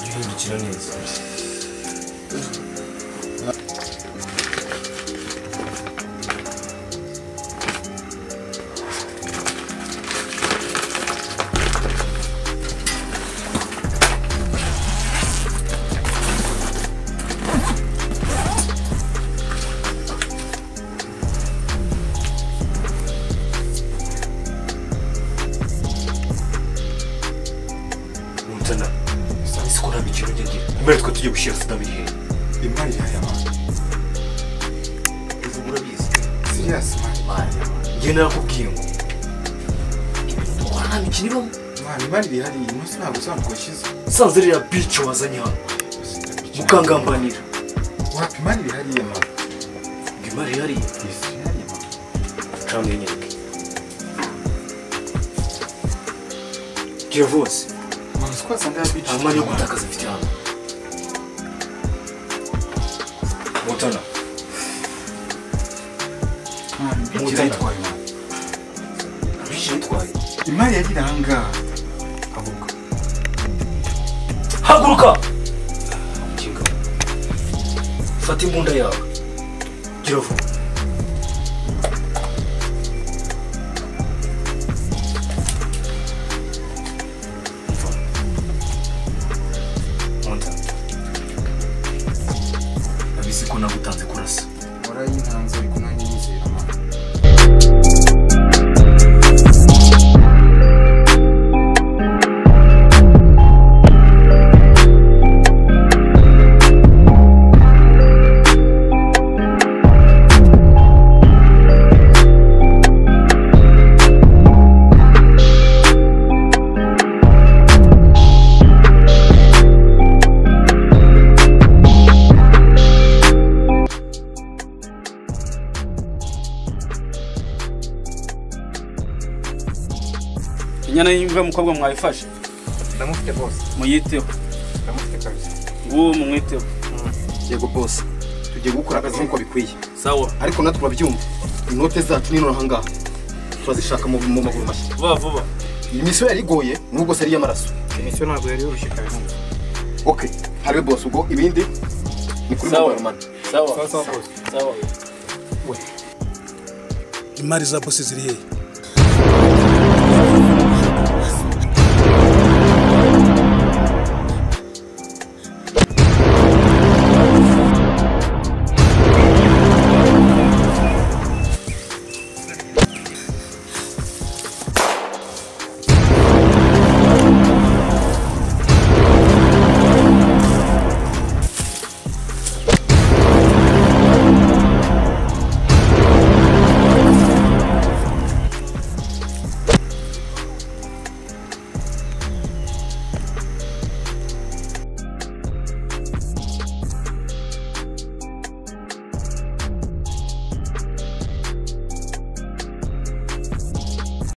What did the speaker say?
Uhindukira neza. Mbere twe tujye gushyira sida biri hehe? Imari yaya man. Uvuga urabizi. Serious man. Njye narakubwiye ngo ibintu dukora nta mikino ibamo. Man, imari iri hariya umunsi ntabwo usanzwe washyize. Sanze ririya bici wazanye hano mukangambanira. Wapi imari iri hariya man. Ngo imari iri hariya? Yes, iri hariya man. Cyangwa uyinyereke. Gira vuba se. Man, uzi ko wasanga ya bici. Nta mwanya wo gutakaza mfite hano. Montana. Montana. Bici yitwaye. Imari yagira ahangaha. Haguruka. Haguruka! Kinga. Fata imbunda yawe. Gira vuba. Montana. Abizi ko nagutanze kurasa. Warayintanze ariko nanjye nizera man. Inyana y'imbwa mukobwa mwayifashe? Ndamufite boss. Muyiteho. Ndamufite kabisa. Nguwo mumwiteho. Yego boss. Tugiye gukora akazi nkuko bikwiye. Sawa. Ariko natwe turabyumva. Inote zacu ni none ahangaha. Turazishaka mu maguru mashya. Vuba vuba. Iyi misiyo yari igoye nubwo se ari iy'amaraso. Misiyo ntabwo yari yoroshye kabisa. Okay, hariwe boss ubwo ibindi ni kuri mobile money. Sawa. Sawa boss. Sawa. We. Imari za boss ziri hehe?